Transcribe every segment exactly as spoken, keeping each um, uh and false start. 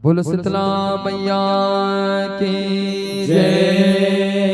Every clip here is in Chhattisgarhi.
बोलो शीतला मैया की जय।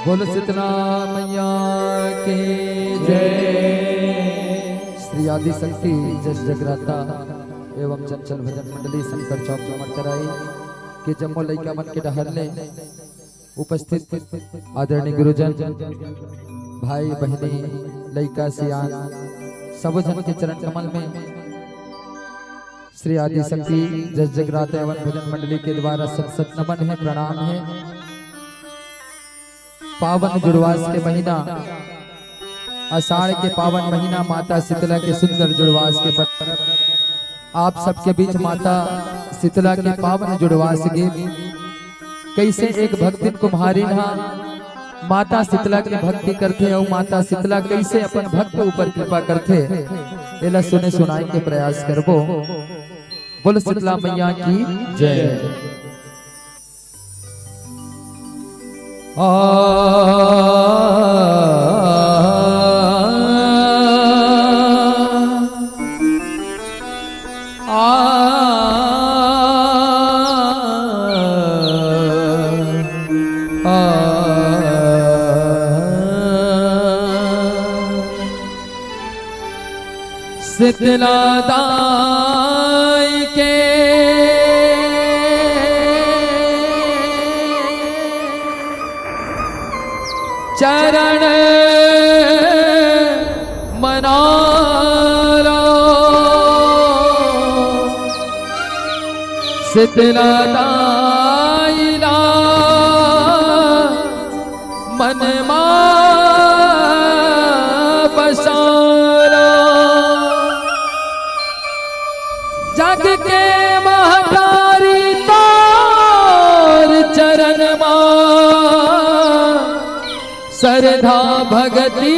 बोलो शीतला मैया की जय। श्री आदिशक्ति जस जगराता एवं चंचल भजन मंडली शंकर चौक जमर कराई के जम्मो लइका मन के डहर ले उपस्थित आदरणीय गुरुजन, भाई बहिनी, लइका सियान, सबो झन के चरण कमल में श्री आदिशक्ति जस जगराता एवं भजन मंडली के द्वारा सत सत नमन हे, प्रणाम हे। पावन जुड़वास के महीना, आषाढ़ के पावन महीना, माता शीतला के सुंदर जुड़वास के पर्व। आप सबके बीच माता शीतला के पावन जुड़वास गीत, कइसे एक भक्तिन कुम्हारिन हा माता शीतला के भक्ति करथे अउ माता शीतला कइसे अपन भक्त ऊपर कृपा करथे, एला सुने सुनाए के प्रयास करबो। बोल शीतला मैया की जय। आ, आ, आ, शीतला दाई के चरण मनारो। शीतला दाई ला मन मा बसारो। जग के महतारी तोर चरण मा श्रद्धा भगती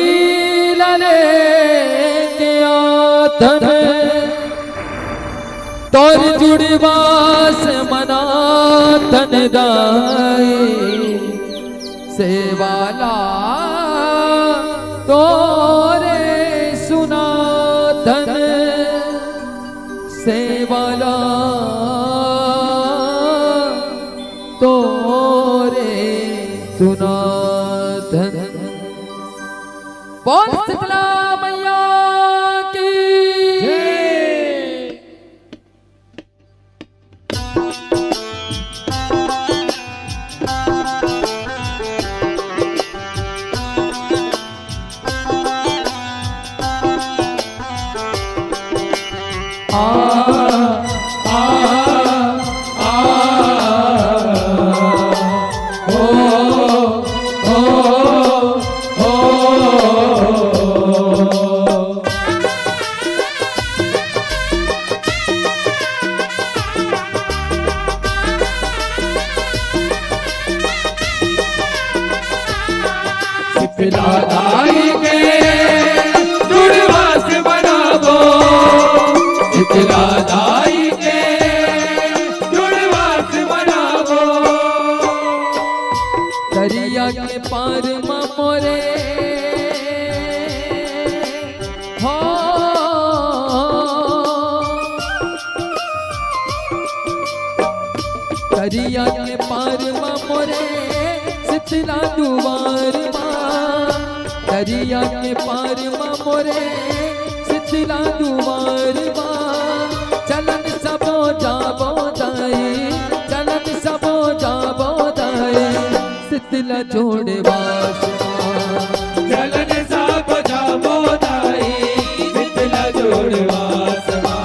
ला लेके आथन। तोर जुड़वास मनाथन दाई, सेवा ला तोरे सुनाथन, सेवा ला तोरे सुनाथन। बोल शीतला मैया की जय। शीतला दाई के जुड़वास मनाबो, शीतला दाई के जुड़वास मनाबो। दरिया के पार मा मोरे हो। दरिया के पार मा मोरे शीतला दुआर मा, दरिया के पार मा मोरे शीतला दुआर मा। चलन सबो जाबो दाई, चलन सबो जाबो दाई, शीतला जुड़वास मा। चलन सबो जाबो दाई, शीतला जुड़वास मा।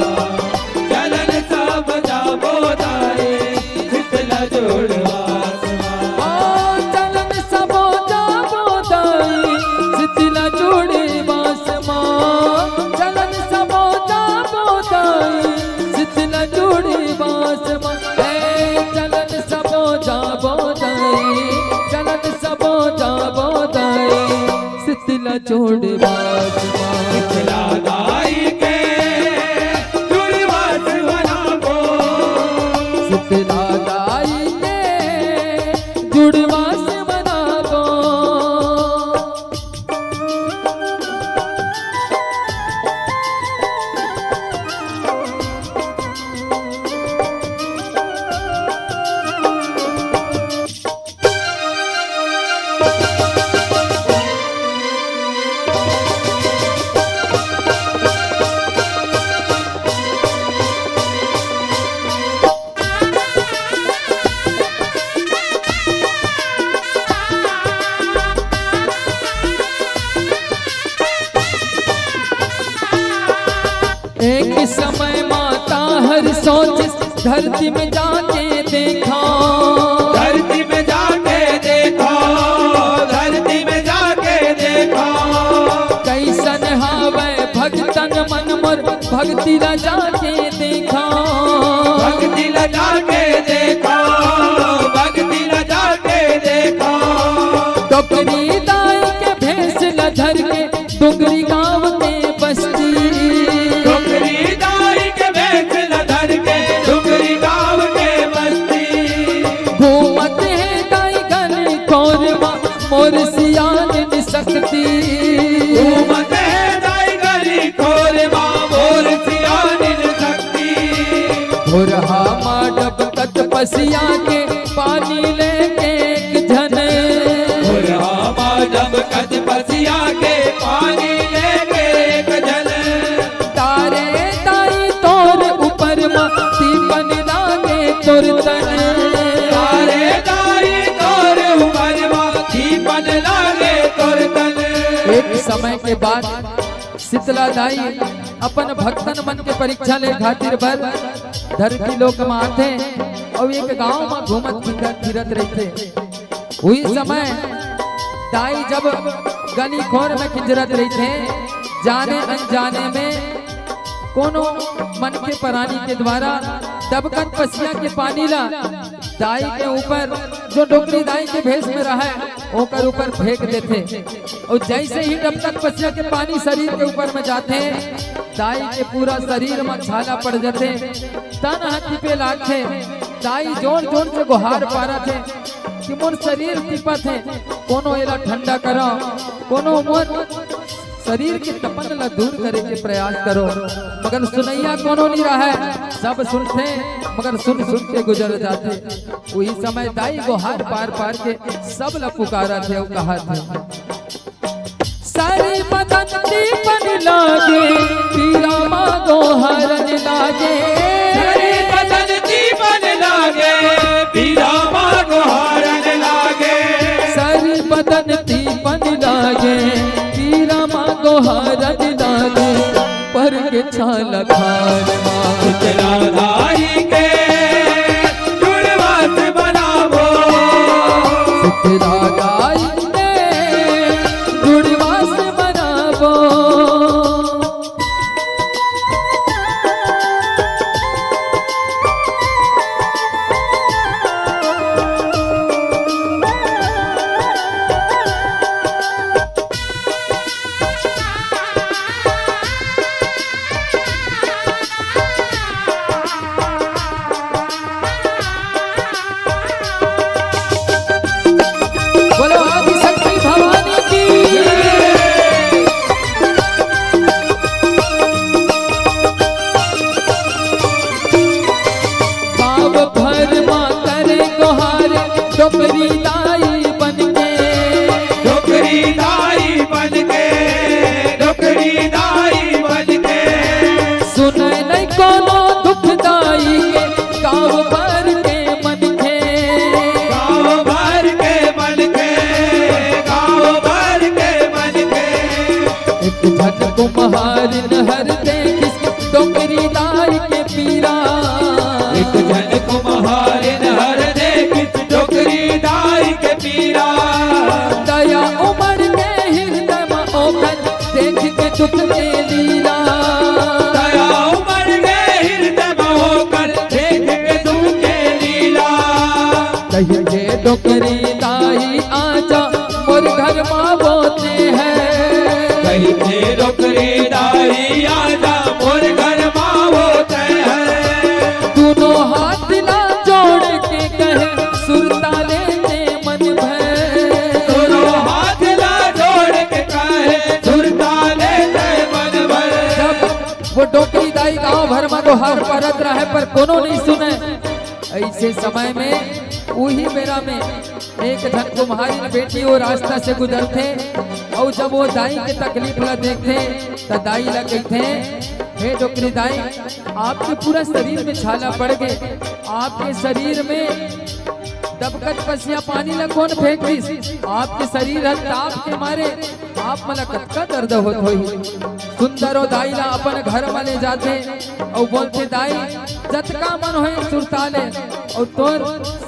चलन सबो जाबो दाई, शीतला जुड़वास मा। ओ चलन सबो जाबो दाई, शीतला जुड़वास मा। चलन सबो जाबो दाई, शीतला जुड़वास मा। ए चलन सबो जाबो दाई, चलन सबो जाबो दाई, शीतला जुड़वास मा। शीतला दाई के जुड़वास मनाबो, शीतला दाई के जुड़वास मनाबो। एक समय माता हर सोचिस धरती में जाके देखा, धरती में जाके देखा, धरती में जाके देखा। कैसन हावै भगतन मन मोर, भगती ला जाके देखा, भगती ला जाके देखा, भगती ला जाके देखा। डोकरी दाई के भेस ला धर के डोकरी गाँव के बस्ती, डोकरी दाई के भेस ला धर के डोकरी गाँव के बस्ती। घूमत हे दाई घनघोर मा, पसिया के पानी लेके एक झन। भोरहा मा डबकत पसिया के पानी लेके एक झन। तारे ताई तोर ऊपर मा तीपन लागे तोर तन। तारे ताई तोर ऊपर मा तीपन लागे तोर तन। एक समय के बाद शीतला दाई अपन भक्तन मन के परीक्षा ले खातिर बर धरती लोक म आथे अउ एक गांव म घूमत फिरत, फिरत रहिथे। उही समय दाई जब गली खोर में किंजरत रहिथे, जाने अनजाने में कोनो मन के परानी के द्वारा दबकत पसिया के पानी ला दाई के ऊपर, जो डोकरी दाई के भेष में रहय, ओकर ऊपर फेंक देथे। अउ जइसे ही डबकत पसिया के पानी शरीर के ऊपर में जाथे, दाई के पूरा शरीर म छाला पड़ जाथे, तन ह तीपे लागथे। दाई जोर जोर से गोहार पारत हे कि मोर शरीर तीपत हे, कोनो एला ठंडा करव, कोनो मोर शरीर के तपन ला दूर करे के प्रयास करव। मगर सुनइया कोनो नइ रहय, सब सुनथे, मगर सुन सुन के गुजर जाथे। उही समय दाई गोहार पार पार के सब ला पुकारत हे अउ कहत हे, सारी बदन तीपन लागे, पीरा मा गोहारन लागे। सारी बदन तीपन लागे, पीरा मा गोहारन लागे। सारी बदन तीपन लागे, पीरा मा गोहारन लागे। पर के छाला खार मा। शीतला दाई के जुड़वा से बनाबो। शीतला दाई के जुड़वा से बनाबो। बोलो आदिशक्ति भवानी की। गाँव भर मा करे गोहार, डोकरी दाई बन के। डोकरी दाई बन के, डोकरी दाई बन के। सुनय नइ कोनो दुख दाई के, गाँव भर के मनखे। गाँव भर के मनखे, गाँव भर के मनखे। एक झन कुम्हारिन हर देखिस डोकरी दाई के पीरा। एक झन कुम्हारिन हर देखिस डोकरी दाई के पीरा। दया उमड़ के हिरदय म ओखर देख के दुख के लीला। दया उमड़ के हिरदय म ओखर देख के दुख के लीला। कहिथे डोकरी दाई आजा मोर घर मा होते हैं। कहिथे डोकरी दाई आजा मोर घर मा होते हैं। दूनों हाथ ला जोड़ के कहे सुरता लेते मन भर। दूनों हाथ ला जोड़ के कहे सुरता लेते मन भर। जब वो डोकरी दाई गाँव भर मा गोहार पारत रहय पर कोनो नइ सुनय। अइसे समय में उही बेरा में एक झन कुम्हारिन बेटी वो रास्ता से गुजरथे अउ जब वो दाई के तकलीफ ला देखथे त दाई ला कहिथे, हे डोकरी दाई, आपके पूरा शरीर में छाला पड़ गे, आपके शरीर में दबकत पसिया पानी ला कोन फेंक दिस? आपके शरीर ह ताप के मारे आप मन ला कतका दर्द होत होही। सुंदर वो दाई ला अपन घर म ले जाथे अउ बोलथे, दाई, जतका मन होय सुरता ले अउ तोर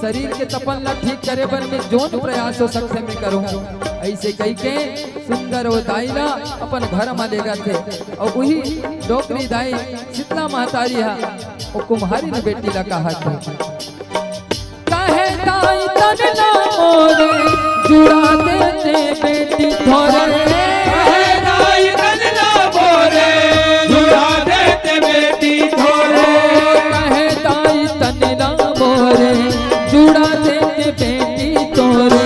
शरीर के तपन ला ठीक करे बर मैं जोन प्रयास हो सकथे मैं करूँ। अइसे कहिके सुंदर वो दाई ला अपन घर म ले जाथे अउ उही डोकरी दाई शीतला महतारी हा वो कुम्हारिन बेटी ला कहत हे, कहे दाई तन ला मोरे जुड़ा देते बेटी थोरे। कहे दाई तन ला मोरे जुड़ा देते बेटी थोरे। कहे दाई तन ला मोरे जुड़ा देते बेटी थोरे।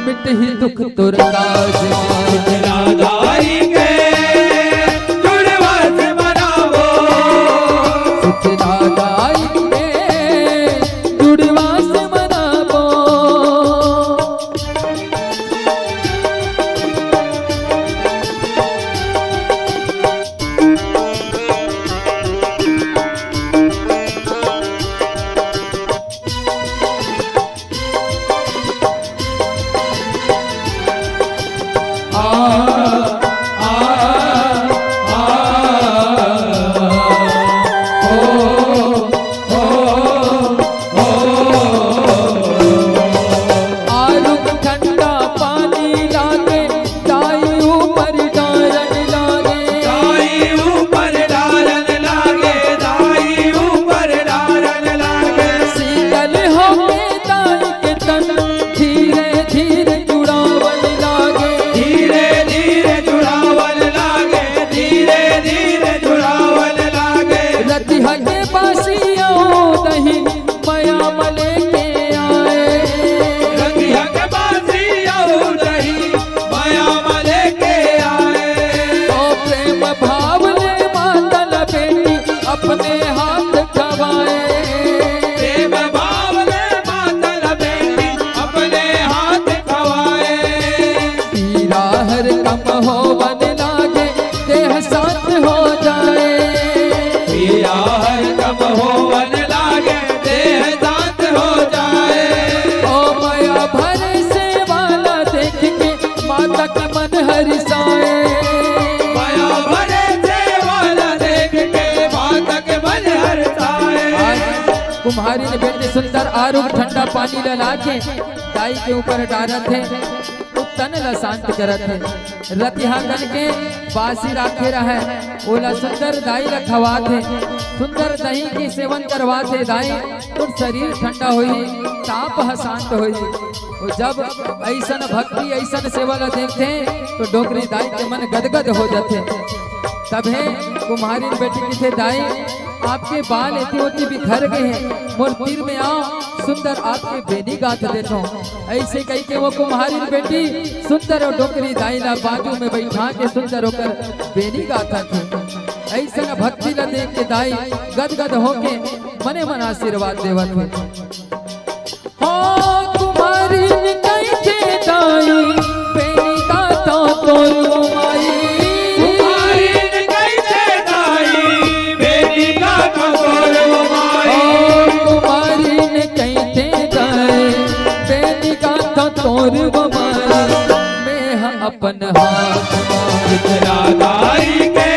मिटही दुख तोर काज मा। शीतला दाई के जुड़वा से मनाबो। शीतला दाई के जुड़वा कुम्हारिन बेटी सुंदर आरुग ठंडा पानी ल लाके दाई के ऊपर डारत हे, तो तन ल शांत करत हे। रतिहागन के बासी राखे रहय, ओला सुंदर दाई ल खवात हे, सुंदर दही के सेवन करवात हे दाई, तो शरीर ठंडा होही, ताप ह शांत होही। अउ जब अइसन भक्ति, अइसन सेवा ल देखथे, तो डोकरी दाई के मन गदगद हो जाथे। तभे कुम्हारिन बेटी कहिथे, "दाई, आपके बाल एती ओती बिखर गे हे, मोर तीर में आव, सुंदर आपके बेनी गाथ देथों।" अइसे कहिके वो कुम्हारिन बेटी सुंदर अउ डोकरी दाई ला बाजू में बइठा के सुंदर ओकर बेनी गाथत हे। अइसन भक्ति ला देख के दाई गदगद होके मने मन आशीर्वाद देवत हे। हो कुम्हारिन कहिथे दाई, बेनी गाथों तोर वो माई। कुम्हारिन कहिथे दाई, बेनी गाथों तोर वो माई। ओ कुम्हारिन कहिथे दाई, बेनी गाथों तोर वो माई। मैं ह अपन हाथ मा शीतला दाई के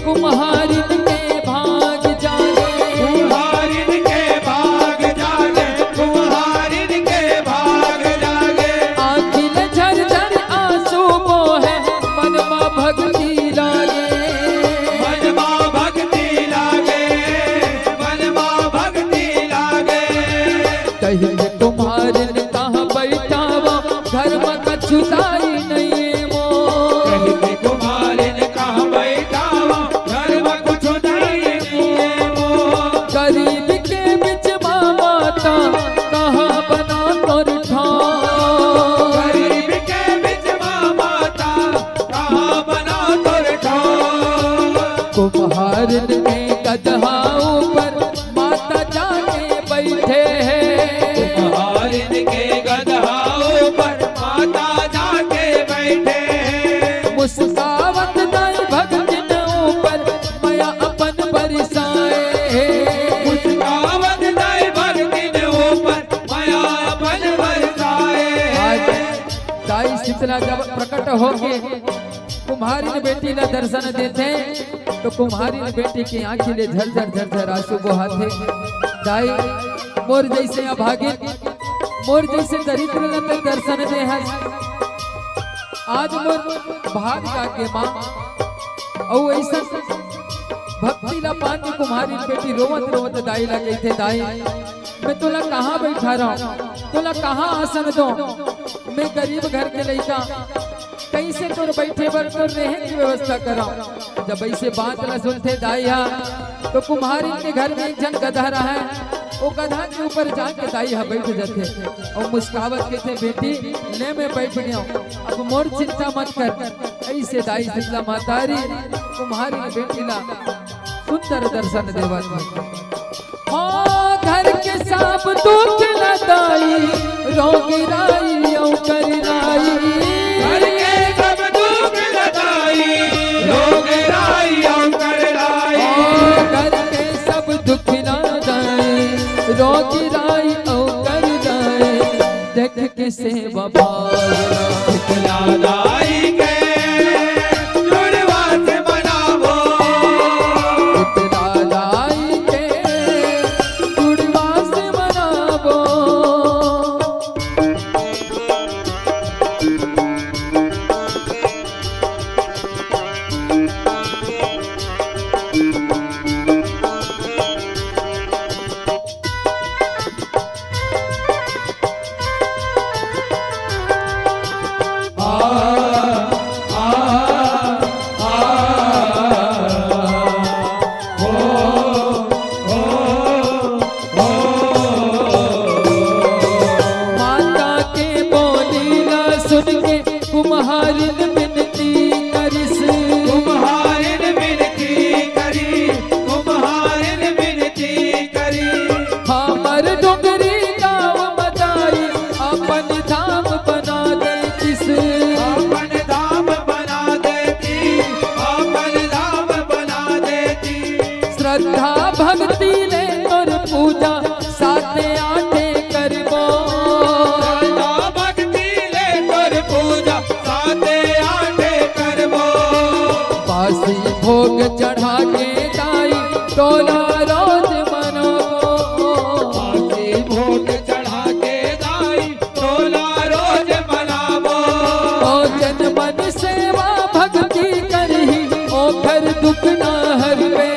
कुम्हारिन के भाग जागे। कुम्हारिन के भाग जागे, कुम्हारिन के भाग जागे। आँखी ले झरझर आँसू बोहे, मन मा भक्ति लागे। मन मा भक्ति लागे, मन मा भक्ति लागे। कहिथे कुम्हारिन कहाँ बइठावँव, घर मा कछु दाई नइ ए मोर। कहिथे कुम्हारिन कहाँ बइठावँव, घर मा कुछु नइ ए मोर। गरीब के बीच मा माता, कहाँ बनावँव तोर ठाँव। गरीब के बीच मा माता, कहाँ बनावँव तोर ठाँव। कुम्हारिन के गदहा ऊपर माता जाके बइठे हे। कुम्हारिन के गदहा ऊपर माता जाके बइठे हे। मुस्कावत दाई भगतिन ऊपर मया अपन बरसाए हे। मुस्कावत दाई भगतिन ऊपर मया अपन बरसाए हे। आज दाई शीतला जब प्रकट होके कुम्हारिन बेटी ला दर्शन देथे, तो कुम्हारिन बेटी के आँखी ले झरझर झरझर आँसू बोहाथे। दाई, मोर जइसे अभागिन, मोर जइसे दरिद्र ला तैं दर्शन दे हस। आज मोर भाग जागे माँ। अउ अइसन भक्ति ला पाके कुम्हारिन बेटी रोवत रोवत दाई ला कहिथे, दाई, मैं तोला कहाँ बइठारँव, तोला कहाँ आसन दों? मैं गरीब घर के लइका, कइसे तोर बइठे बर, तोर रेहे के व्यवस्था करँव? जब अइसे बात ला सुनथे दाई हा, तो कुम्हारिन के घर में एक झन गदहा रहय, ओ गदहा के ऊपर जाके दाई हा बइठ जाथे अउ मुस्कावत कहिथे, बेटी, ले मैं बइठ गेंव, अब मोर चिंता मत कर। अइसे दाई शीतला महतारी कुम्हारिन बेटी ला सुंदर दर्शन देवत हे। हाँ, घर के सब दुख ला दाई, रोग राई अउ कर लाई। घर के सब दुख ला दाई, रोग राई अउ कर लाई। हाँ, घर के सब दुख ला दाई, रोग राई अउ कर लाई। देख के सेवा भावना। शीतला दाई के जुड़वा से मनावो। शीतला दाई के जुड़वा से मनावो। श्रद्धा भक्ति ले तोर पूजा साते आठे करबो। श्रद्धा भक्ति ले तोर पूजा साते आठे करबो। बासी भोग चढ़ा के दाई तोला रोज मनाबो। बासी भोग चढ़ा के दाई तोला रोज मनाबो। ओ जन मन सेवा भक्ति करही, ओखर दुख ना हरबे।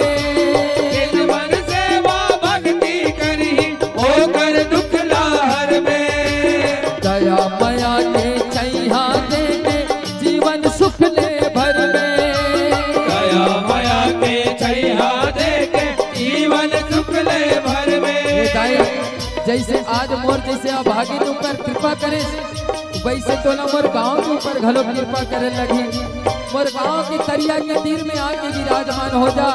जन मन सेवा भक्ति करही, ओखर दुख ना हरबे। दया मया के छैया देके, जीवन सुख ले भरबे। दया मया के छैया देके, जीवन सुख ले भरबे। ए दाई, जइसे आज मोर जइसे अभागिन ऊपर कृपा करे, वइसे तोला मोर गांव के ऊपर घलो कृपा करे लगही। मोर गांव के तरिया के तीर में आके विराजमान हो जा।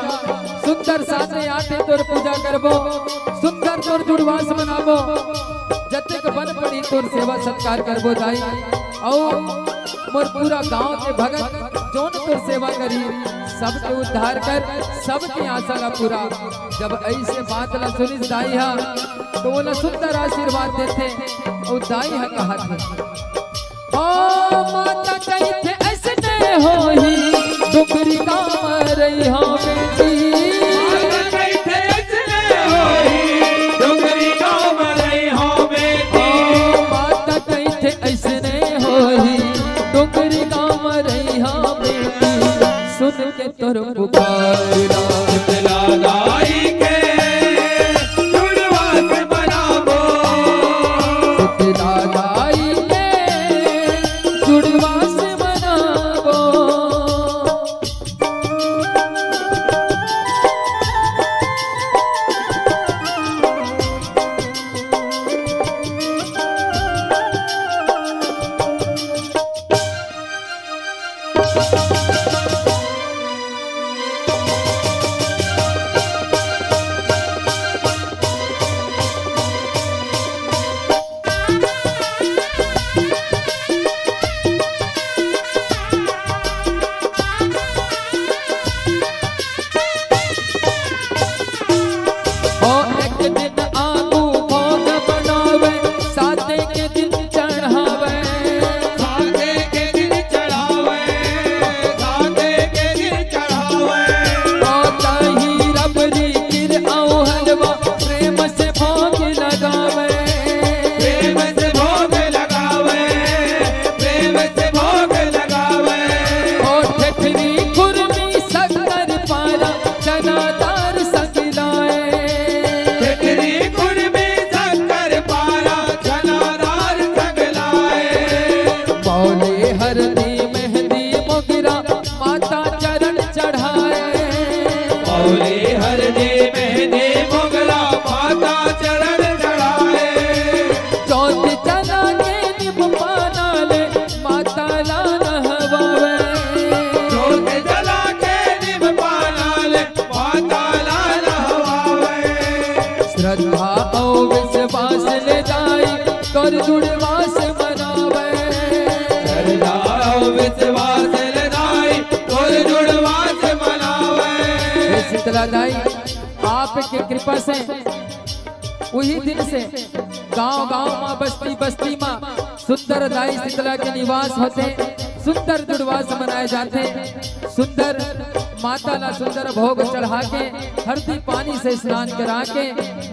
सुंदर साते आठे तोर पूजा करबो, सुंदर तोर जुड़वास मनाबो, जतेक बन पड़ी तोर सेवा सत्कार करबो दाई। अउ मोर पूरा गांव के भगत जोन तोर सेवा करी, सबके उद्धार कर, सबके आशा ला पूरा। जब अइसे बात ला सुनिस दाई हा, तो ओला सुंदर आशीर्वाद देथे। अउ दाई हा कहत हे, ओ माता कहिथे अइसने होही, डोकरी गाँव रहिहा बेटी। माता कहिथे अइसने होही, डोकरी गाँव रहिहा बेटी। ओ माता कहिथे अइसने होही, डोकरी गाँव रहिहा बेटी। सुन के तोर पुकार ला। शीतला दाई के जुड़वास मनाबो। शीतला दाई के जुड़वास मनाबो। ओ एक दिन आगू भोग बनावे, साते के दिन चढ़ावे। साते के दिन चढ़ावे, साते के दिन चढ़ावे। ओ दही रबड़ी खीर अउ हलवा, प्रेम से भोग लगावे। प्रेम से भोग लगावे, प्रेम से भोग लगावे। ओ ठेठरी खुरमी शक्कर पारा, चना दार संग लाए। ठेठरी खुरमी शक्कर पारा, चना दार संग लाए। मौली हरदी मेहंदी मोगरा, माता चरण चढ़ाए। मौली हरदी मेहंदी मोगरा, माता चरण चढ़ाए। जोत जला के नीम पाना ले, माता ला नहवावे। जोत जला के नीम पाना ले, माता ला नहवावे। श्रद्धा अउ विश्वास ले दाई, तोर जुड़वास मनावे। श्रद्धा अउ विश्वास ले दाई, तोर जुड़वास मनावे। हे शीतला दाई, आपके कृपा से उही दिन से गांव-गांव मा, बस्ती-बस्ती मा सुंदर दाई शीतला के निवास होथे, सुंदर जुड़वास मनाए जाथे। सुंदर माता ला सुंदर भोग चढ़ा के, हरदी पानी से स्नान करा के,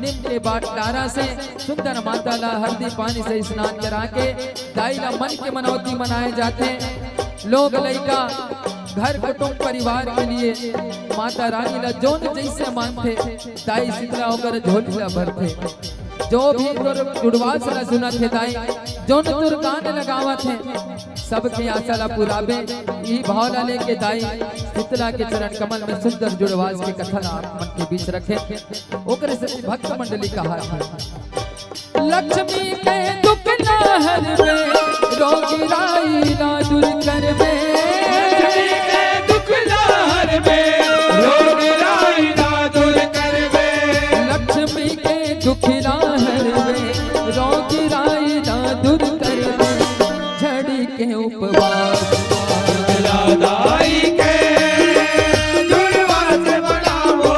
नीम के बाट डारा से सुंदर माता ला हरदी पानी से स्नान करा के, दाई ला मन के मनौती मनाए जाथे। लोग लइका, घर कुटुंब परिवार के लिए माता रानी ला जोन जइसे मानथे, दाई शीतला ओकर झोली ला भरथे। जो भी तोर जुड़वास ला सुनत हे दाई, जोन तोर गान लगावत हे, सबके आशा ला पुराबे। इही भाव ला लेके दाई शीतला के चरण कमल में सुंदर जुड़वास के कथा ला आप मन के बीच रखे। ओकरे से भक्त मंडली कहा है। लक्ष्मी के दुख ना हरबे, रोग राई ना दूर करबे। लक्ष्मी के दुख ना हरबे, रोग राई ना दूर करबे। लक्ष्मी के दुख ना हरबे, रोग राई ना दूर करबे। छड़ी के उपवास। शीतला दाई के जुड़वास मनाबो।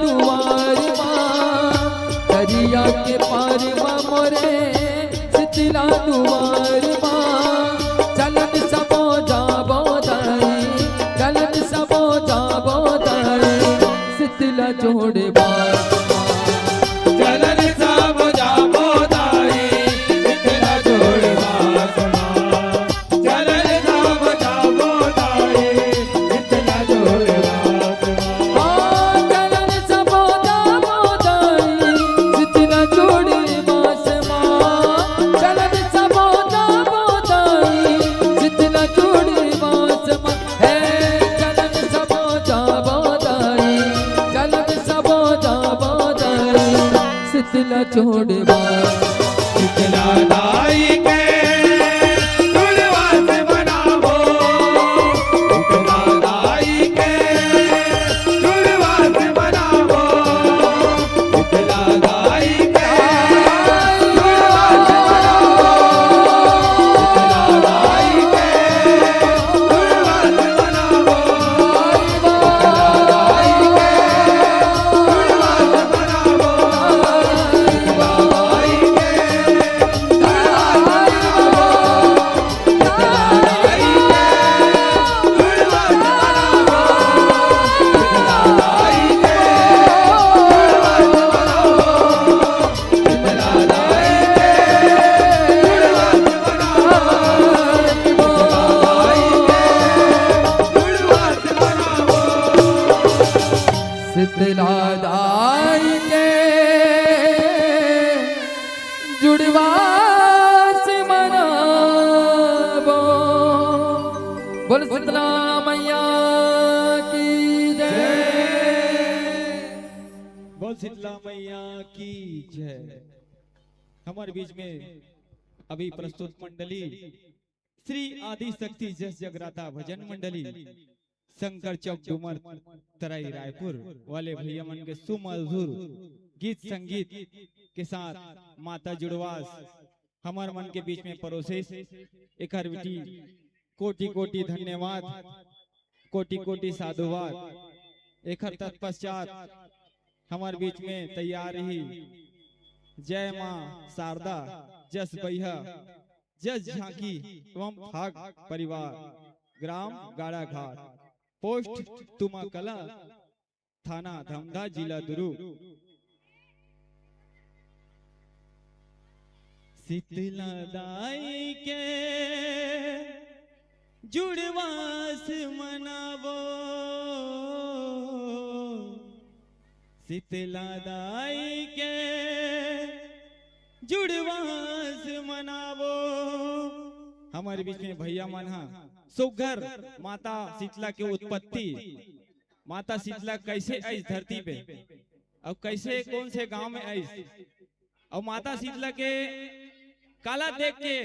दुआर मा, दरिया के पार मा मोरे शीतला दुआर मा, चलन सबो जाबो दाई, चलन सबो जाबो दाई, शीतला जोड़े बास मा। चलन सब जाबो दाई, शीतला जोड़े बास मा। चलन सब जाबो दाई, शीतला जोड़े बास मा। ओ चलन सबो जाबो दाई, शीतला जोड़े बास मा। चलन सबो जाबो दाई, शीतला जोड़े बास मा। हे चलन सबो जाबो दाई, चलन सबो जाबो दाई, शीतला जोड़े बास। शीतला दाई के जुड़वास मनाबो, शीतला दाई के जुड़वास मनाबो, शीतला दाई के जुड़वास मनाबो, शीतला दाई के जुड़वास मनाबो, शीतला दाई के जुड़वास मनाबो। शीतला दाई के जुड़वास मनाबो। बोल शीतला मैया की जय। बोल शीतला मैया की जय। हमारे बीच में अभी प्रस्तुत मंडली श्री आदिशक्ति जस जगराता भजन मंडली, शंकर चौक डूमर तराई रायपुर वाले भैया मन के सुमधुर गीत संगीत के साथ माता जुड़वास हमर मन के बीच में परोसेस, एकर बेटी कोटि कोटि धन्यवाद, कोटि कोटि साधुवाद। एकर तत्पश्चात हमर बीच में तैयार रही जय माँ शारदा, जस बइहा, जस झांकी एवं फाग परिवार, ग्राम गाड़ाघाट, पोस्ट तुमाकला, थाना धमधा, जिला दुरूग। शीतला दाई के जुड़वास मनाबो, शीतला दाई के जुड़वास मनाबो। हमारे बीच में भैया मन हा सुग्घर माता शीतला के उत्पत्ति, माता शीतला कैसे आइस धरती पे, अउ कैसे कौन से गांव में आइस, अउ माता शीतला के काला देख के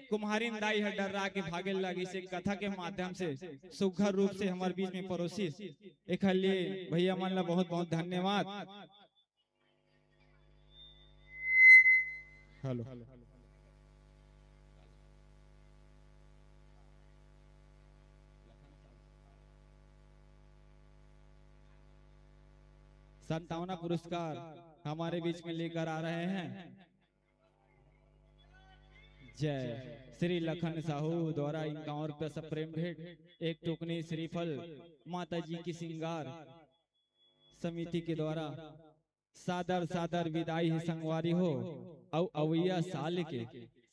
कुम्हारिन दाई ह डर्रा के भागे लागिस। एक कथा के माध्यम से सुघर रूप से हमर बीच में परोसिस। एखर लिए भैया मन ला बहुत बहुत धन्यवाद। हेलो। संतावना पुरस्कार हमारे बीच में लेकर आ रहे हैं जय श्री लखन साहू द्वारा इक्यावन रुपया से प्रेम भेंट, एक टोकनी श्रीफल, माता जी की श्रृंगार समिति के द्वारा सादर सादर विदाई हे संगवारी हो, अउ अवइया साल के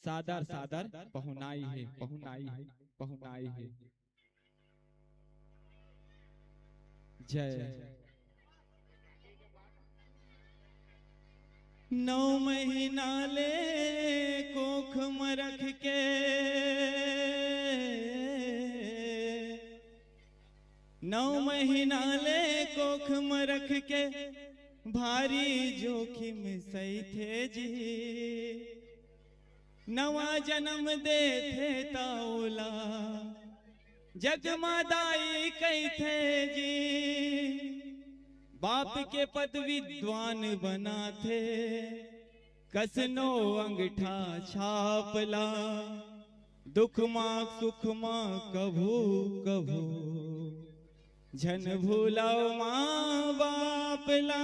सादर सादर पहुनाई हे, पहुनाई हे, पहुनाई हे। जय। नौ महीना ले कोख म रख के, नौ महीना ले कोख म रख के, भारी जोखिम सहिथे जी। नवा जनम देथे त ओला जग म दाई कहिथे जी। बाप के पद विद्वान बनाथे, कसनो अंगठा छाप ला, दुख मा सुख मा कभू कभू झन भूलव माँ बाप ला।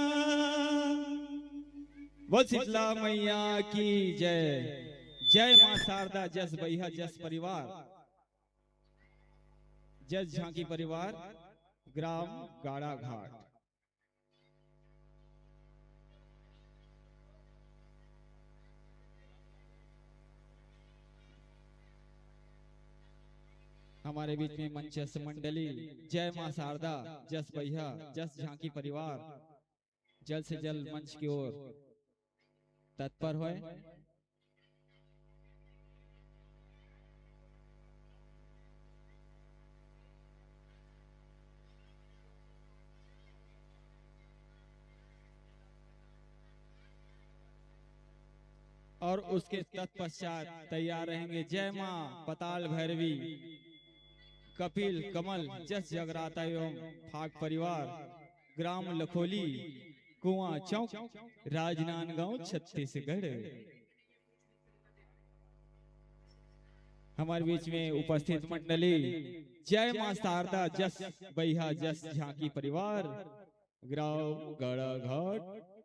बोल शीतला मैया की जय। जय माँ शारदा, जस बइहा, जस परिवार, जस झांकी परिवार, ग्राम गाड़ा घाट। हमारे बीच में मंचस्थ मंडली, जय माँ शारदा, जस बइहा, जस झांकी परिवार, जल्द से जल्द मंच की ओर तत्पर होए। और उसके तत्पश्चात तैयार रहेंगे जय माँ पताल भैरवी, कपिल कमल, जस जगराता एवं फाग परिवार, ग्राम लखोली, कुआं चौक, राजनांदगांव, छत्तीसगढ़। हमारे बीच में उपस्थित मंडली, जय माँ शारदा, जस बइहा, जस झांकी परिवार, ग्राम गाड़ा घाट।